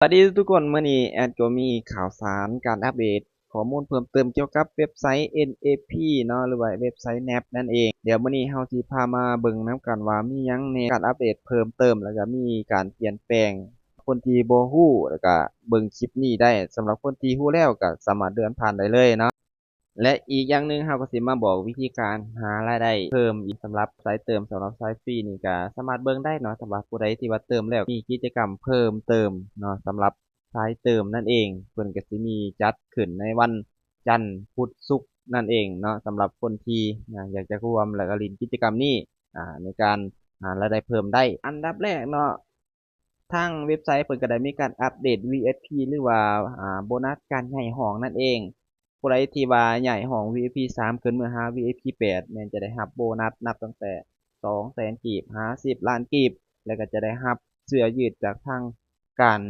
ສະບາຍດີທຸກຄົນ, ມື້ນີ້ແອດກໍມີຂ່າວສານການອັບເດດຂໍ້ມູນເພີ່ມເຕີມກ່ຽວກັບເວັບໄຊເອັນເອພີເນາະ ຫຼືວ່າເວັບໄຊແນບນັ້ນເອງ. ດຽວມື້ນີ້ເຮົາຊິພາມາເບິ່ງນຳກັນວ່າມີຫຍັງແດ່ ການອັບເດດເພີ່ມເຕີມ ແລ້ວກໍມີການປ່ຽນແປງ. ຄົນທີ່ບໍ່ຮູ້ ແລ້ວກໍເບິ່ງຄລິບນີ້ໄດ້, ສຳລັບຄົນທີ່ຮູ້ແລ້ວກໍສາມາດເລື່ອນຜ່ານໄດ້ເລີຍເນາະ. ແລະ ອີກຢ່າງໜຶ່ງ ເຮົາກໍຊິມາບອກວິທີການຫາລາຍໄດ້ເພີ່ມອີກສຳລັບສາຍເຕີມ. ສຳລັບສາຍຟຣີນີ້ກໍສາມາດເບິ່ງໄດ້ເນາະ, ຖ້າວ່າຜູ້ໃດທີ່ວ່າເຕີມແລ້ວ ມີກິດຈະກຳເພີ່ມເຕີມເນາະ ສຳລັບສາຍເຕີມນັ້ນເອງ. ເພິ່ນກໍຊິມີຈັດຂຶ້ນໃນວັນຈັນ, ພຸດ, ສຸກນັ້ນເອງເນາະ. ສຳລັບຄົນທີ່ ອາ ຢາກຈະຮ່ວມ ແລ້ວກໍຫຼິ້ນກິດຈະກຳນີ້ ອາ ໃນການຫາລາຍໄດ້ເພີ່ມໄດ້. ອັນດັບແລກເນາະ ທາງເວັບໄຊເພິ່ນກໍໄດ້ມີການອັບເດດ ວີໄອພີ ຫຼືວ່າ ອາ ໂບນັດການຍ້າຍຫ້ອງນັ້ນເອງ. ຜູ້ໃດທີ່ວ່າຍ້າຍຫ້ອງ ວີໄອພີສາມ ຂຶ້ນເມືອຫາ ວີໄອພີແປດ ແມ່ນຈະໄດ້ຮັບໂບນັດນັບຕັ້ງແຕ່ສອງແສນກີບຫາສິບລ້ານກີບ ແລ້ວກໍຈະໄດ້ຮັບເສື້ອຢືດຈາກທາງການ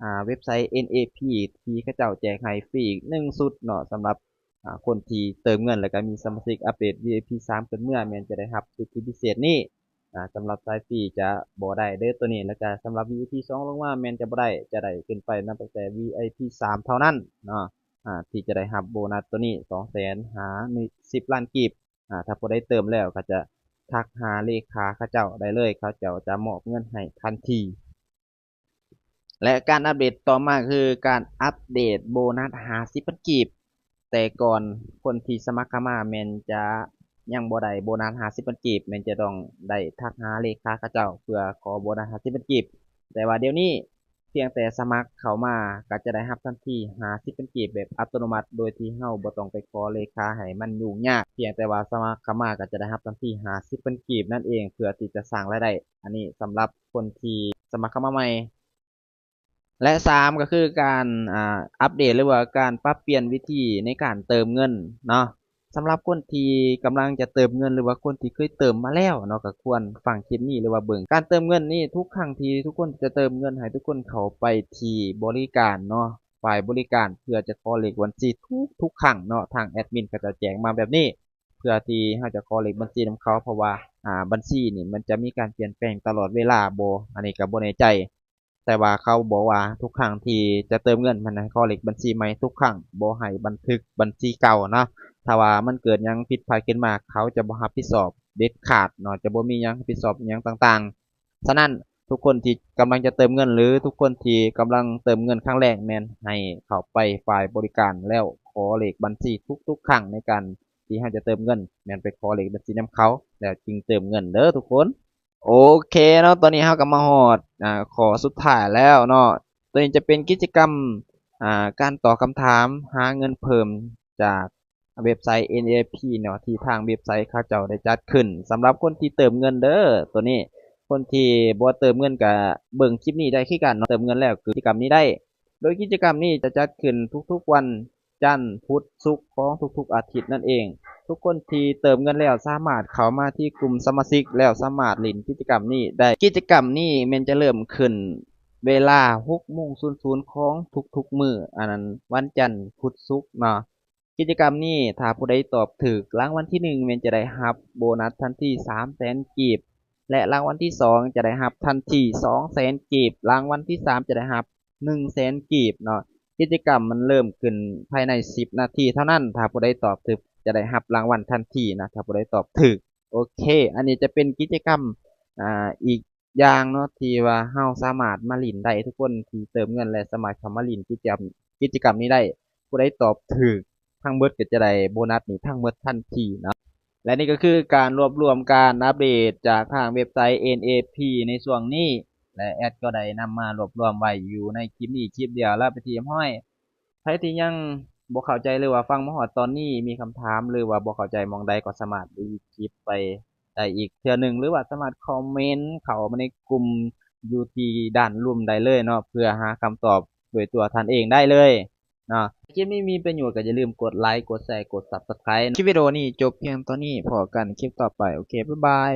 ອາ ເວັບໄຊເອັນເອພີ ທີ່ເຂົາເຈົ້າແຈກໃຫ້ຟຣີອີກໜຶ່ງຊຸດເນາະ. ສຳລັບ ອາ ຄົນທີ່ເຕີມເງິນ ແລ້ວກໍມີສະມາຊິກອັບເດດ ວີໄອພີສາມ ຂຶ້ນເມືອ ແມ່ນຈະໄດ້ຮັບສິດທິພິເສດນີ້. ອາ ສຳລັບສາຍຟຣີຈະບໍ່ໄດ້ເດີ້ໂຕນີ້, ແລ້ວກະສຳລັບ ວີໄອພີສອງ ລົງມາແມ່ນຈະບໍ່ໄດ້, ຈະໄດ້ຂຶ້ນໄປນັບຕັ້ງແຕ່ ວີໄອພີສາມ ເທົ່ານັ້ນເນາະ ອາ ທີ່ຈະໄດ້ຮັບໂບນັດໂຕນີ້ ສອງແສນ ຫາ ສິບລ້ານກີບ. ອາ ຖ້າຜູ້ໃດເຕີມແລ້ວກໍຈະທັກຫາເລຂາເຂົາເຈົ້າໄດ້ເລີຍ, ເຂົາເຈົ້າຈະມອບເງິນໃຫ້ທັນທີ. ແລະ ການອັບເດດຕໍ່ມາຄືການອັບເດດໂບນັດຫ້າສິບພັນກີບ. ແຕ່ກ່ອນຄົນທີ່ສະໝັກເຂົ້າມາແມ່ນຈະຍັງບໍ່ໄດ້ໂບນັດຫ້າສິບພັນກີບ, ແມ່ນຈະຕ້ອງໄດ້ທັກຫາເລຂາເຂົາເຈົ້າເພື່ອຂໍໂບນັດຫ້າສິບພັນກີບ. ແຕ່ວ່າດຽວນີ້ພຽງແຕ່ສະໝັກເຂົ້າມາກໍຈະໄດ້ຮັບທັນທີຫ້າສິບພັນກີບແບບອັດຕະໂນມັດ ໂດຍທີ່ເຮົາບໍ່ຕ້ອງໄປຂໍເລຂາໃຫ້ມັນຫຍຸ້ງຍາກ, ພຽງແຕ່ວ່າສະໝັກເຂົ້າມາກໍຈະໄດ້ຮັບທັນທີຫ້າສິບພັນກີບນັ້ນເອງ ເພື່ອທີ່ຈະສ້າງລາຍໄດ້. ອັນນີ້ສຳລັບຄົນທີ່ສະໝັກເຂົ້າມາໃໝ່. ແລະ ສາມ ກໍຄືການ ອາ ອັບເດດ ຫຼືວ່າການປັບປ່ຽນວິທີໃນການເຕີມເງິນເນາະ. ສຳລັບຄົນທີ່ກຳລັງຈະເຕີມເງິນ ຫຼືວ່າຄົນທີ່ເຄີຍເຕີມມາແລ້ວເນາະ ກໍຄວນຟັງຄລິບນີ້ ຫຼືວ່າເບິ່ງ. ການເຕີມເງິນນີ້ ທຸກຄັ້ງທີ່ທຸກຄົນຈະເຕີມເງິນ ໃຫ້ທຸກຄົນເຂົ້າໄປທີ່ບໍລິການເນາະ, ຝ່າຍບໍລິການ ເພື່ອຈະຂໍເລກບັນຊີທຸກໆຄັ້ງເນາະ. ທາງແອດມິນເຂົາຈະແຈ້ງມາແບບນີ້ ເພື່ອທີ່ເຮົາຈະຂໍເລກບັນຊີນຳເຂົາ, ເພາະວ່າ ອາ ບັນຊີນີ້ມັນຈະມີການປ່ຽນແປງຕະຫຼອດເວລາບໍ່ ອັນນີ້ກໍບໍ່ແນ່ໃຈ. ແຕ່ວ່າເຂົາບອກວ່າທຸກຄັ້ງທີ່ຈະເຕີມເງິນ ມັນໃຫ້ຂໍເລກບັນຊີໃໝ່ທຸກຄັ້ງ, ບໍ່ໃຫ້ບັນທຶກບັນຊີເກົ່າເນາະ. ຖ້າວ່າມັນເກີດຫຍັງຜິດພາດຂຶ້ນມາ ເຂົາຈະບໍ່ຮັບຜິດຊອບເດັດຂາດເນາະ, ຈະບໍ່ມີຫຍັງຮັບຜິດຊອບຫຍັງຕ່າງໆ. ສະນັ້ນ ທຸກຄົນທີ່ກຳລັງຈະເຕີມເງິນ ຫຼື ທຸກຄົນທີ່ກຳລັງເຕີມເງິນຄັ້ງແລກ ແມ່ນໃຫ້ເຂົ້າໄປຝ່າຍບໍລິການ ແລ້ວຂໍເລກບັນຊີທຸກໆຄັ້ງໃນການທີ່ເຮົາຈະເຕີມເງິນ, ແມ່ນໄປຂໍເລກບັນຊີນຳເຂົາ ແລ້ວຈຶ່ງເຕີມເງິນເດີ້ທຸກຄົນ. ໂອເຄເນາະ, ຕອນນີ້ເຮົາກໍມາຮອດ ອາ ຂໍ້ສຸດທ້າຍແລ້ວເນາະ. ໂຕນີ້ຈະເປັນກິດຈະກຳ ອາ ການຕອບຄຳຖາມຫາເງິນເພີ່ມຈາກເວັບໄຊເອັນເອພີເນາະ ທີ່ທາງເວັບໄຊເຂົາເຈົ້າໄດ້ຈັດຂຶ້ນສຳລັບຄົນທີ່ເຕີມເງິນເດີ້. ໂຕນີ້ຄົນທີ່ບໍ່ເຕີມເງິນກໍເບິ່ງຄລິບນີ້ໄດ້ຄືກັນເນາະ, ເຕີມເງິນແລ້ວກິດຈະກຳນີ້ໄດ້. ໂດຍກິດຈະກຳນີ້ຈະຈັດຂຶ້ນທຸກໆວັນ ຈັນ, ພຸດ, ສຸກຂອງທຸກໆອາທິດນັ້ນເອງ. ທຸກຄົນທີ່ເຕີມເງິນແລ້ວສາມາດເຂົ້າມາທີ່ກຸ່ມສະມາຊິກ ແລ້ວສາມາດຫຼິ້ນກິດຈະກຳນີ້ໄດ້. ກິດຈະກຳນີ້ແມ່ນຈະເລີ່ມຂຶ້ນເວລາຫົກໂມງສູນຂອງທຸກໆມື້, ອັນນັ້ນວັນຈັນ, ພຸດ, ສຸກເນາະ. ກິດຈະກຳນີ້ຖ້າຜູ້ໃດຕອບຖືກລາງວັນທີໜຶ່ງ ແມ່ນຈະໄດ້ຮັບໂບນັດທັນທີສາມແສນກີບ ແລະ ລາງວັນທີສອງຈະໄດ້ຮັບທັນທີສອງແສນກີບ, ລາງວັນທີສາມຈະໄດ້ຮັບ ໜຶ່ງແສນກີບເນາະ. ກິດຈະກຳມັນເລີ່ມຂຶ້ນພາຍໃນສິບນາທີເທົ່ານັ້ນ, ຖ້າຜູ້ໃດຕອບຖືກຈະໄດ້ຮັບລາງວັນທັນທີນະ, ຖ້າຜູ້ໃດຕອບຖືກ. ໂອເຄ, ອັນນີ້ຈະເປັນກິດຈະກຳ ອາ ອີກຢ່າງເນາະ ທີ່ວ່າເຮົາສາມາດມາຫຼິ້ນໄດ້, ທຸກຄົນທີ່ເຕີມເງິນ ແລະ ສາມາດເຂົ້າມາຫຼິ້ນກິດຈະກຳ ກິດຈະກຳນີ້ໄດ້. ຜູ້ໃດຕອບຖືກທັງໝົດກໍຈະໄດ້ໂບນັດນີ້ທັງໝົດທັນທີເນາະ. ແລະ ນີ້ກໍຄືການລວບລວມການອັບເດດຈາກທາງເວັບໄຊເອັນເອພີໃນຊ່ວງນີ້ ແລະ ແອດກໍໄດ້ນຳມາລວບລວມໄວ້ຢູ່ໃນຄລິບນີ້ຄລິບດຽວ ແລ້ວເປັນທີ່ຮຽບຮ້ອຍ. ໃຜທີ່ຍັງບໍ່ເຂົ້າໃຈ ຫຼືວ່າຟັງມາຮອດຕອນນີ້ ມີຄຳຖາມ ຫຼືວ່າບໍ່ເຂົ້າໃຈໝ່ອງໃດ ກໍສາມາດຣີຄລິບໄປໄດ້ອີກເທື່ອໜຶ່ງ ຫຼືວ່າສາມາດຄອມເມັນເຂົ້າມາໃນກຸ່ມຢູ່ທີ່ດ້ານລຸ່ມໄດ້ເລີຍເນາະ ເພື່ອຫາຄຳຕອບດ້ວຍຕົວທ່ານເອງໄດ້ເລີຍເນາະ. ຄລິບນີ້ມີປະໂຫຍດ ກໍຢ່າລືມກົດໄລ, ກົດແຊ, ກົດ Subscribe. ຄລິບວິດີໂອນີ້ຈົບພຽງເທົ່ານີ້, ພໍ້ກັນຄລິບຕໍ່ໄປ. ໂອເຄ, ບາຍບາຍ.